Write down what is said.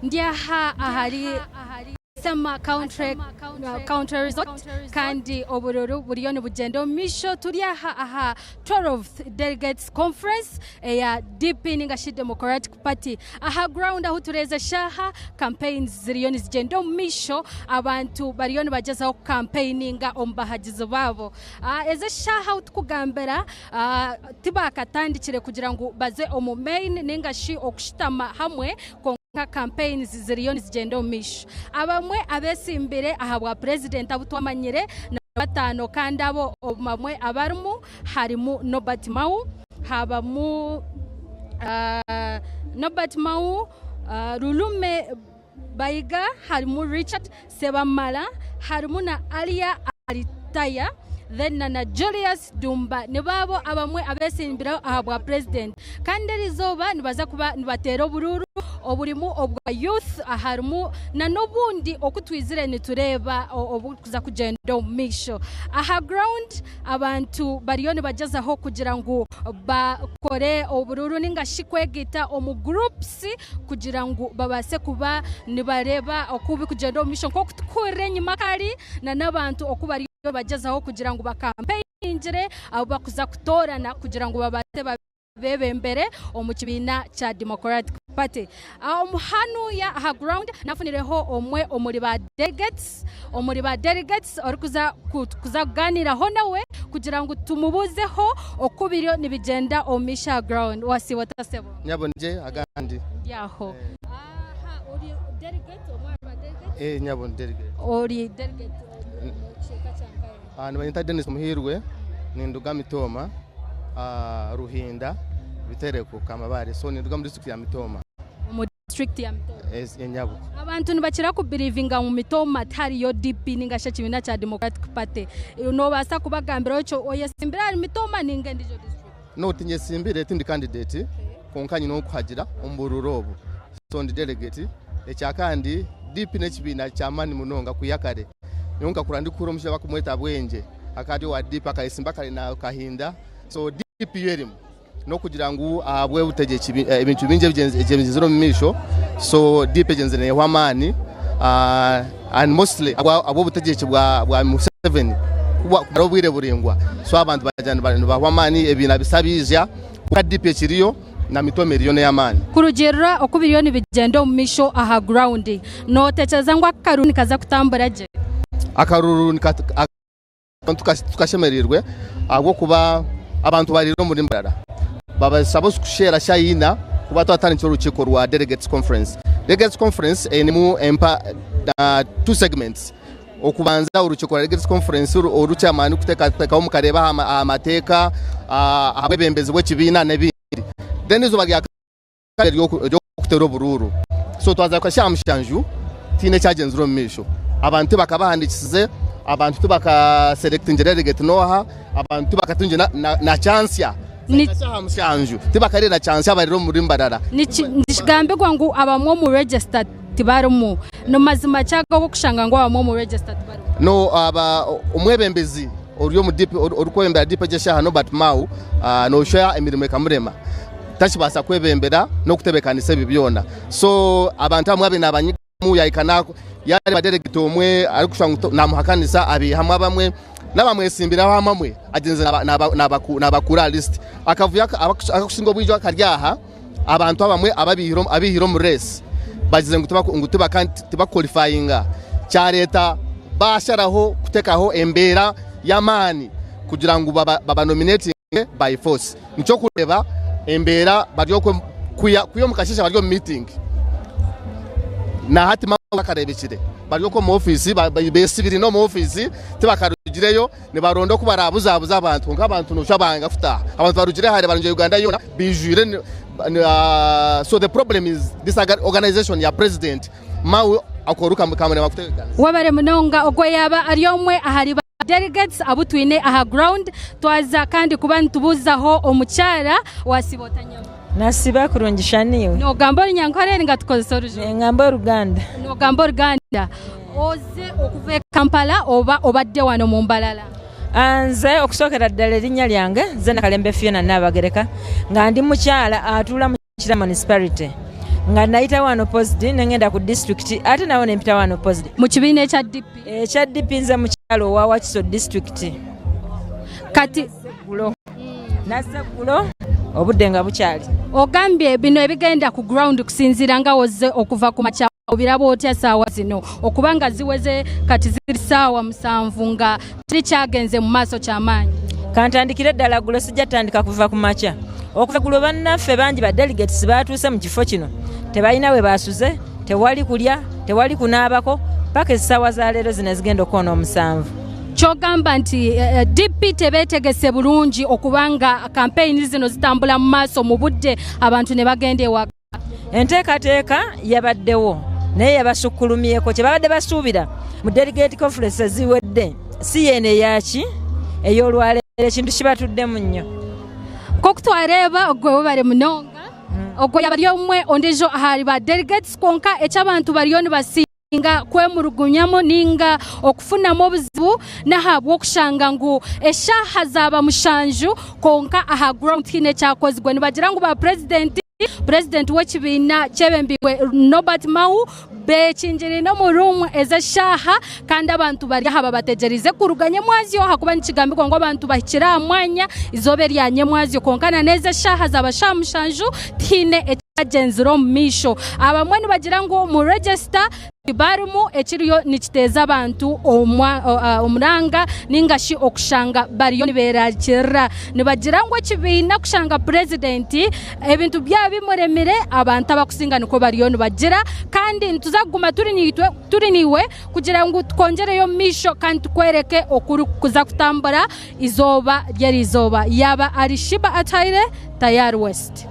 Ndi aha ahari Sema Country Country Resort kandi obururu buriyo nibugyenda omu maisho. Turi aha aha 12th Delegates Conference eya DP ninga shi Democratic Party. Aha ground ahu tureeza eshaaha, campaigns ziriyo nizigyenda omu maisho, abantu bariyo nibagyezaho kukampeininga omu bahagizi baabo. Ezi eshaaha ahu turikugambira tibakatandikire kugira ngu baze omu main ninga shi okushutama hamwe kwonka campaigns ziriyo nizigyenda omu maisho. Abamwe abetsimbire ahabwa purezidenti abu twamanyire ni bataano kandi abo bamwe abarimu harimu Norbert Mao, habamu Norbert Mao, Lulume Bayiga, harimu Richard Sebamara, harimu na Alia Alitaya then na Julius Dumba nibo abo abamwe abetsimbire ahabwa purezidenti kandi erizooba nibaza kuba nibateera oburuuru oburimu obwa youth harimu n'obundi oku twizire nitureeba oburikuza kugyenda omu maisho. Aha ground abantu bariyo nibagyezaho kugira ngu bakore oburuuru ninga shi kwegaita omu groups kugira ngu babaase kuba nibareeba oku birikugyenda omu maisho nk'oku turikuhurira enyima kare n'abantu oku bariyo nibagyezaho kugira ngu bakampeyiningire abu barikuza kutoorana kugira ngu babaase babeebembere omu kibiina kya Democratic Party. Omu hanuya aha ground nafunireho omwe omuri ba delegates omuri ba delegates orikuza kuza kugaaniiraho nawe kugira ngu tumubuuzeho oku biriyo nibigyenda omu maisho aha ground. Wasiiba ota sebo? Nyabo nigye agandi. Ndi aho. Aha ori delegate omwe ahari ba delegates? Eh nyabo ndi delegate. Ori delegate omu kicweka kya nkahe? Ah, nibanyeta Denis Muhiirwe ninduga Mitooma ah, Ruhinda Bitereko Kamabare so ninduga mu district ya Mitooma. Omu district ya Mitooma. Es, enyabo. Abantu nibakira kubirivinga ngu Mitooma tihariyo DP ninga shi ekibiina kya Democratic Party. Nobaasa kubagambira otyo oyesimbire ahari Mitooma ninga endijo district? No tinyesimbire tindi candidate kwonka nyine ow'okuhagira omu buruuru obu so ndi delegate. Ekyakandi DP n'ekibiina ky'amaani munonga kwiha kare. Nyowe nkakura ndikuhurira omushaija bakumweta Bwengye akaba ari owa DP akayesimba kare na Kahinda so DP yo erimu n'okugira ngu ahabw'obutegyeki ebintu bingi ebigyenzire omu maisho so DP egyenzire neehwa amaani and mostly ahabw'obutegyeki bwa Museveni kumara obwire buraingwa so abantu bagira nibahwa amaani ebiina bisa biija kwonka DP ekiriyo na mitooma eriyo n'ey'amaani. Kurugiirira oku biriyo nibigyenda omu maisho aha ground, nootekyereza ngu akaruru nikaza kutambura gye? Akaruru Tukashemereirwe ahabw'okuba abantu bariire omuri Mbarara babashaba kusheera shaaha ina kuba twatandikire orukiiko rwa Delegates Conference. Delegates Conference einemu empa two segments. Okubanza orukiiko rwa Delegates Conference oru chairman arikuteekateekaho mukareeba aha mateeka, aha bwebembezi bw'ekibiina n'ebindi. Then eizooba rya ery'okuteera oburuuru. So twaza kuhika shaaha mushanju tihaine ekyagyenzire omu maisho. Abantu tibakabahandiikisize, abantu tibakaselectingire delegate n'oha, abantu tibakatungire na, na, na kyansya. Ni- Shaaha mushanju tibakariire na kyansya abarire omuri Mbarara. Niki- Nikigambirwa ngu abamwe omu register tibarimu. Ni mazima ki ago ag'okushanga ngu abamwe omu register tibarimu? No aba omwebembezi ori omu DP orikwebembera DP egi eshaaha Norbert Mao ah, noshusha emirimo ekamurema. Takibaasa kwebembera n'okutebeekanisa ebi byona. So abantu abamwe abaire nabanyigamu yahika yareeba delegate omwe arikushusha ngu namuhakanisa abaihamu abamwe n'abamwetsimbiraho abamwe agyenzire nabakuura aha list. Akavuyo akakusinga obwingi akari aha, abantu abamwe abaihire omu race bagizire ngu tibakukwalifayinga kyareeta basharaho kutekaho embeera y'amaani kugira ngu babanominetinge by force. Nikyo orikureeba embeera bari okwe kwiha omu kasheeshe bari omu miitingi na hati bakareebekire bari okwo omu ofiisi beesibiriine omu ofiisi tibakarugireyo nibaronda oku baraabuzabuze abantu kwonka abantu nooshusha banga kutaaha. Abantu barugire hare barugire Uganda yoona baijwire so the problem is this organization ya president Mao akoru kamurema kutebeekanisa. Webare munonga ogwo yaaba ari omwe ahari ba delegates abu twine aha ground. Twaza kandi kuba nitubuuzaho omukyara wasiiba ota nyabo? Nasiiba kurungi sha naiwe. Nogamba orunyankore ninga tukozese orujungu? Ningamba oruganda. Nogamba oruganda. Oze okuva e Kampala oba obadde wano mu Mbarara? Nze okusookera ddala erinnya lyange nze Nakalembe Fiona Nnaabagereka nga ndi mukyala atuula mu Kira Municipality. Nga nayita wano opposed nengenda ku disitulikiti ate nawo nempita wano opposed. Mu kibiina ekya DP? Ekya DP nze mukyalo owa Wakiso disitulikiti. Kati Ggulo. Nazze ggulo obudde nga bukyali. Ogambye bino ebigenda ku ground kusinziira nga wozze okuva ku makya obiraba otya saawa zino okuba nga ziweze kati ziri saawa 7 nga kiri kyagenze mu maaso kyamaanyi? Kantandikire ddala ggulo, sijja tandika kuva ku makya. Okuva ggulo bannaffe bangi ba delegates baatuuse mu kifo kino tebalina we baasuze, tewali kulya, tewali kunaabako paka essaawa za leero zino ezigenda okukoona 7. Kyogamba nti DP tebeetegese bulungi okubanga kampeyini zino zitambula mu maaso mu budde abantu ne bagenda ewaka? Enteekateeka yabaddewo naye yabasukkulumyeko. Kye babadde basuubira mu delegate conference eziwedde si yeeno eyaki ey'olwaleero, ekintu kibatuddemu nnyo. Nk'oku twareeba ogwe webare munonga, ogwe yaba ari omwe ondiijo ahari ba delegates, kwonka eky'abantu bariyo nibasinga kwemurugunyamu ninga okufunamu obuzibu n'ahabw'okushanga ngu eshaaha zaaba 7 kwonka aha ground tihaine ekyakozirwe. Nibagira ngu ba purezidenti, purezidenti w'ekibiina kyebembeirwe Norbert Mao beekingiriine omu ruumu ez'eshaaha kandi abantu bari aha babategyereize kuruga nyemwazyo ahakuba nikigambibwa ngu abantu bahikire aha mwanya eizooba erya nyemwazyo kwonka na n'ezi eshaaha zaaba shaaha 7 tihaine ekyagyenzire omu maisho. Abamwe nibagira ngu omu regisita tibarimu ekiriyo nikiteeza abantu omuranga ninga shi okushanga bariyo nibeerarikirira. Nibagira ngu ekibiina kushanga purezidenti ebintu byaba bimuremire abantu abakusinga nikwo bariyo nibagira kandi nituza kuguma turi naiwe kugira ngu tukwongyereyo omu maisho kandi tukwereke oku orikuza kutambura eizooba ry'eriizooba. Yaaba ari Sheeba Atuhaire, Tayari West.